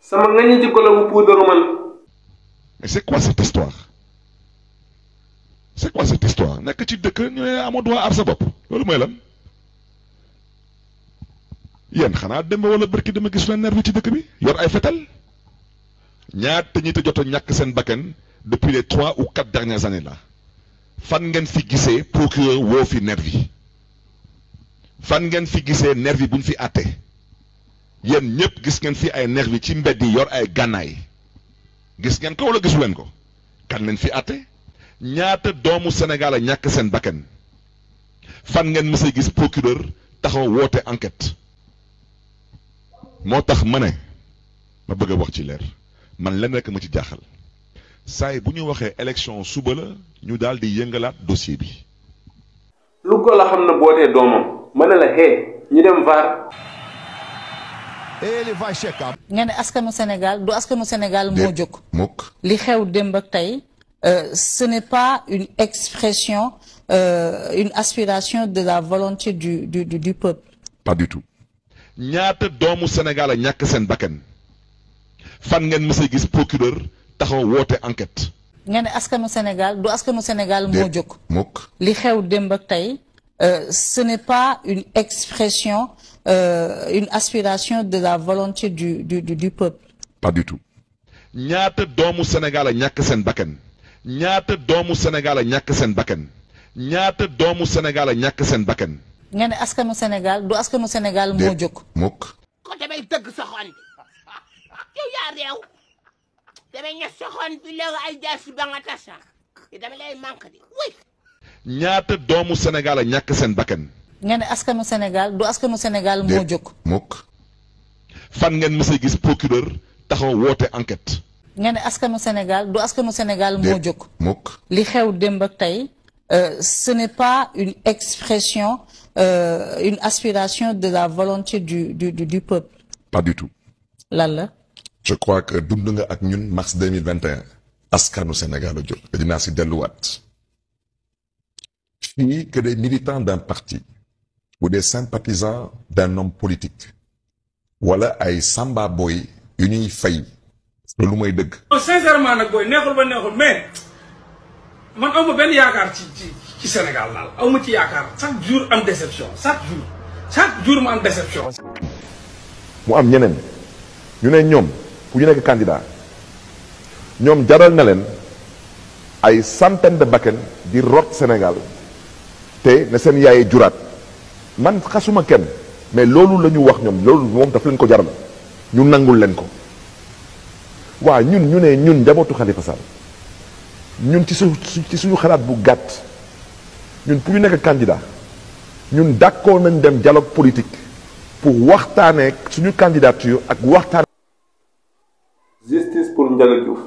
sama ngañu ci golo bu puudaru man. Mais c'est quoi cette histoire? C'est quoi cette histoire? Nekk ci dëkk ñu ne amoo droit aar sa bopp loolu mooy lan? Yéen xanaa dem wala barki dama gis leen nervi ci dëkk bi yor ay fetal ñaata ñi te jot a ñàkk seen bakkan depuis les 3 ou 4 dernières années là fan ngeen fi gisee procureur woo fi nervi fan ngeen fi gisee nervi buñ fi àtte yéen ñëpp gis ngeen fi ay nervi ci mbedd yi yor ay gànnaay gis ngeen ko wala gisu leen ko kan leen fi àtte ñaata doomu Sénégal a ñàkk seen bakkan fan ngeen mës a gis procureur taxaw woote enquête moo tax ma ne ma bëgg a wax ci leer man lenn rek ma ci jaaxal saay bu ñu waxee élection suba la ñu daal di yëngalaat dossier bi. lu ko la xam na bootee doomam ma ne la hee ñu dem VAR. Ele vai checar. nga ne askanu Sénégal du askanu Sénégal moo jóg. mukk li xew démb ak tey ce n'est pas une expression une aspiration de la volonté du peuple. pas du tout. ñaata doomu Sénégal a ñàkk seen bakkan fan ngeen mës a gis procureur taxaw woote enquête. nga ne askanu Sénégal du askanu Sénégal moo jóg. mukk li xew démb ak tey ce n'est pas une expression une aspiration de la volonté du peuple. pas du tout. ñaata doomu Sénégal a ñàkk seen bakkan ñaata doomu Sénégal a ñàkk seen bakkan ñaata doomu Sénégal a ñàkk seen bakkan. nga ne askanu Sénégal du askanu Sénégal moo jóg. mukk ko damay dëgg sa xon yow yaa réew damay ña sa xon bi léegi ay jaasi ba nga tasa dama lay manque di wuy ñaata doomu Sénégal a ñàkk seen bakkan. nga ne askanu Sénégal du askanu Sénégal moo jóg. mukk fan ngeen mës a gis procureur taxaw woote enquête. nga ne askanu Sénégal du askanu Sénégal moo jóg. mukk li xew démb ak tey ce n'est pas une expression une aspiration de la volonté du peuple. pas du tout. lan la. je crois que dund nga ak ñun mars 2021 askanu Sénégal a jóg dinaa si delluwaat fii que des militants d'un parti ou des sympathisants d'un homme politique wala ay samba boy yu ñuy fay loolu mooy dëgg. sincèrement nag booy neexul ba neexul mais man aw ma benn yaakaar ci Sénégal daal aw ma ci yaakaar chaque jour am déception chaque jour mu am déception. mu am ñeneen ñu ne ñoom pour ñu nekk candidat ñoom jaral na leen ay centaine de bakkan di rot Sénégal te ne seen yaay juraat man xasuma kenn mais loolu la ñu wax ñoom loolu moom daf leen ko jaral ñu nangul leen ko waa ñun ñu ne ñun njabootu Khalifa Sall ñun ci suñu xalaat bu gàtt ñun pour ñu nekk candidat ñun d'accord nañ dem dialogue politique pour waxtaanee suñu candidature ak waxtaan. Justice pour Ndiaga Diouf.